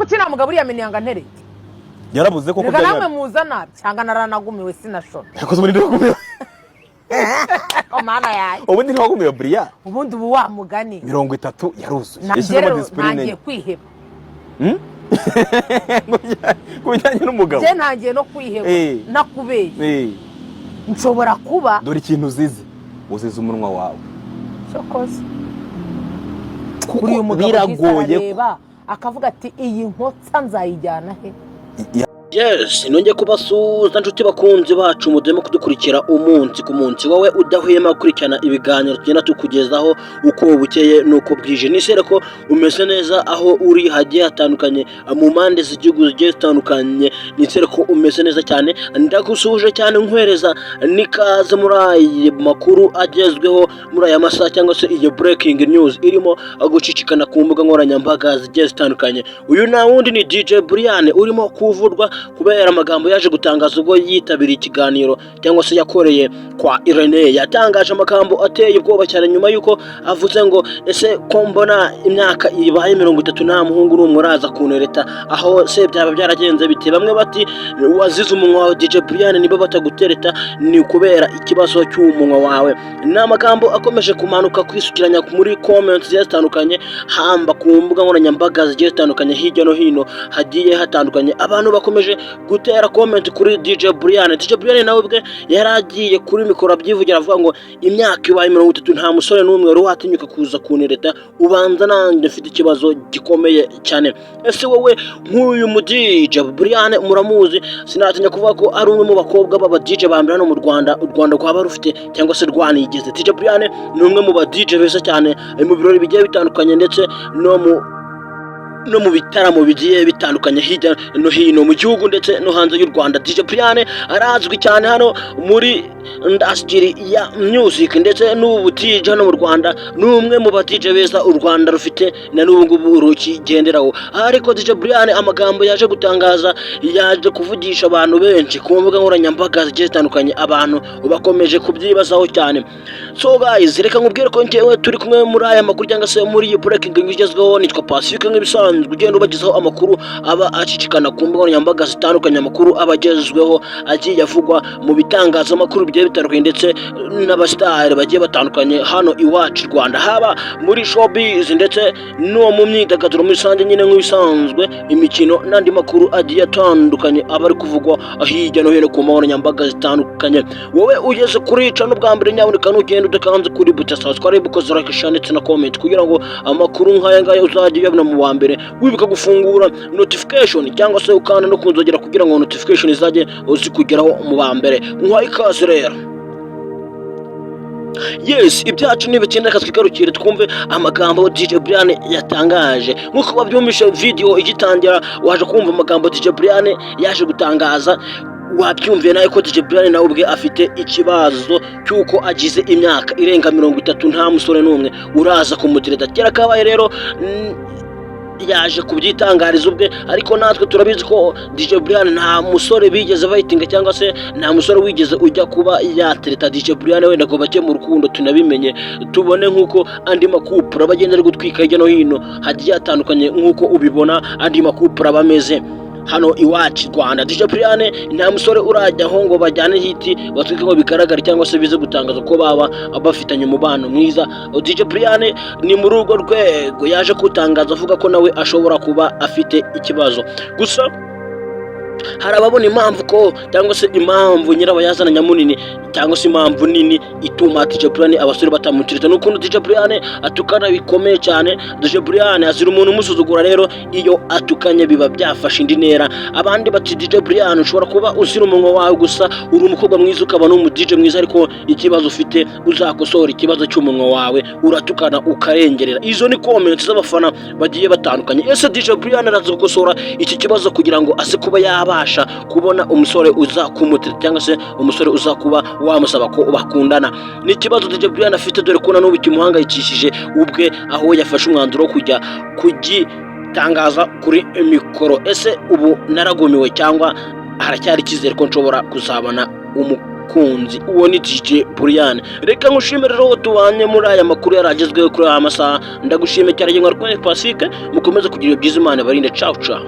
Kuki nta mugabo uriya menya ngo antereye? Yarabuze koko? Reka namwe Byari muza nabi cyangwa naranagumiwe, sinashona. Yakoze muri ntiwagumiwe. Ko Mana yanjye! Ubundi ntiwagumiwe, buriya? Ubundi ubu wa mugani 30 yaruzuye. Nanjye Yashyizemo rero discipline. ntangiye kwiheba. Ku bijyanye n'umugabo. Njye ntangiye no kwiheba. Nakubeshye? Nshobora kuba Dore ikintu uzize, uzize umunwa wawe. Cyokoze Kuko uriya mugabo biragoye. Arareba akavuga ati: "Iyi nkotsa nzayijyana he?" Yes, nongeye kubasuhuza, nshuti bakunzi bacu mudemo kudukurikira umunsi ku munsi, wowe udahwema gukurikirana ibiganiro tugenda tukugezaho uko bukeye n'uko bwije. Nizere ko umeze neza aho uri hagiye hatandukanye, mu mpande z'igihugu zigiye zitandukanye. Nizere ko umeze neza cyane. Ndagusuhuje cyane, nkwereza n'ikaze muri aya makuru agezweho muri aya masaha, cyangwa se iyo breaking news irimo gucicikana ku mbuga nkoranyambaga zigiye zitandukanye. Uyu nta wundi ni DJ Brian urimo kuvurwa kubera amagambo yaje gutangaza ubwo yitabiriye ikiganiro cyangwa se yakoreye kwa Irene. Yatangaje amagambo ateye ubwoba cyane nyuma y'uko avuze ngo: "Ese ko mbona imyaka ibaye 30 nta muhungu n'umwe uraza kuntereta, aho se byaba byaragenze bite?" Bamwe bati: "Wazize umunwa wawe, DJ Brian, niba batagutereta ni ukubera ikibazo cy'umunwa wawe." Ni amagambo akomeje kumanuka kwisukiranya muri comments zigiye zitandukanye, hamba ku mbuga nkoranyambaga zigiye zitandukanye, hirya no hino hagiye hatandukanye. Abantu bakomeje gutera comment kuri DJ Brian. DJ Brian nawe ubwe yari agiye kuri mikoro abyivugira, avuga ngo: "Imyaka ibaye 30 nta musore n'umwe wari watinyuka kuza kuntereta, ubanza nanjye mfite ikibazo gikomeye cyane." Ese wowe nk'uyu mu DJ Brian muramuzi? Sinatinya kuvuga ko ari umwe mu bakobwa b'aba DJ ba mbere hano mu Rwanda, u Rwanda rwaba rufite cyangwa se rwanigeze. DJ Brian ni umwe mu ba DJ beza cyane mu birori bigiye bitandukanye, ndetse no mu bitaramo bigiye bitandukanye hirya no hino mu gihugu ndetse no hanze y'u Rwanda. DJ Brian arazwi cyane hano muri industry ya music, ndetse n'ubu DJ hano mu Rwanda ni umwe mu ba DJ beza u Rwanda rufite na n'ubu ngubu rukigenderaho. Ariko DJ Brian amagambo yaje gutangaza yaje kuvugisha abantu benshi ku mbuga nkoranyambaga zigiye zitandukanye. Abantu bakomeje kubyibazaho cyane. So guys, reka nkubwire ko njyewe turi kumwe muri aya makuru cyangwa se muri iyi breaking news igezweho nitwa Pacifique nk'ibisanzwe, ugenda ubagezaho amakuru aba acicikana ku mbuga nkoranyambaga zitandukanye, amakuru aba agezweho agiye avugwa mu bitangazamakuru bigiye bitandukanye ndetse n'abasitari bagiye batandukanye hano iwacu i Rwanda, haba muri showbiz ndetse no mu myidagaduro muri rusange nyine nk'ibisanzwe, imikino n'andi makuru agiye atandukanye aba ari kuvugwa hirya no hino ku mbuga nkoranyambaga zitandukanye. Wowe ugeze kuri channel bwa mbere, nyabuneka ntugende udakanze kuri buto subscribe, ukoze like, share ndetse na comment, kugira ngo amakuru nk'aya ngaya uzajye uyabona mu wa mbere. Wibuka gufungura notification cyangwa se ukanda no kunzogera kugira ngo notification izajye zikugeraho mu ba mbere. Nkuhaye ikaze rero. Yes, ibyacu nibitinda, reka twigarukire twumve amagambo DJ Brian yatangaje. Nk'uko wabyumvishe video igitangira, waje kumva amagambo DJ Brian yaje gutangaza. Wabyumviye nawe ko DJ Brian nawe ubwe afite ikibazo cy'uko agize imyaka irenga 30 nta musore n'umwe uraza kumutereta. Kera kabaye rero yaje kubyitangariza ubwe, ariko natwe turabizi ko DJ Brian nta musore bigeze bahitinga, cyangwa se nta musore wigeze ujya kuba yatereta DJ Brian wenda ngo bajye mu rukundo tunabimenye, tubone nk'uko andi ma couple aba agenda ari gutwika hirya no hino hagiye hatandukanye, nk'uko ubibona andi ma couple aba ameze hano iwacu i Rwanda. DJ Brian nta musore urajyaho ngo bajyane hit, batwike ngo bigaragare cyangwa se bize gutangaza ko baba bafitanye umubano mwiza. DJ Brian ni muri urwo rwego yaje kutangaza avuga ko nawe ashobora kuba afite ikibazo. Gusa hari ababona impamvu ko cyangwa se impamvu nyirabayazana nyamunini cyangwa se impamvu nini ituma DJ Brian abasore batamutirita ni ukuntu DJ Brian atukana bikomeye cyane. DJ Brian azira umuntu umusuzugura, rero iyo atukanye biba byafashe indi ntera. Abandi bati: "DJ Brian, ushobora kuba uzira umunwa wawe gusa. Uri umukobwa mwiza, ukaba n'umu DJ mwiza, ariko ikibazo ufite uzakosora ikibazo cy'umunwa wawe, uratukana ukarengerera." Izo ni comments z'abafana bagiye batandukanye. Ese DJ Brian araza gukosora iki kibazo kugira ngo aze kuba yabasha kubona umusore uza kumutira cyangwa se umusore uza kuba wamusaba ko bakundana? Ni ikibazo DJ Brian afite, dore ko na n'ubu kimuhangayikishije ubwe, aho yafashe umwanzuro wo kujya kugitangaza kuri mikoro. Ese ubu naragumiwe cyangwa haracyari icyizere ko nshobora kuzabona umukunzi? Uwo ni DJ Brian. Reka ngushimire rero tubanye muri aya makuru yaragezweho kuri aya masaha. Ndagushimiye cyane. Ngenga rwose Pacifique, mukomeze kugira ibyiza, Imana ibarinde. Ciao ciao.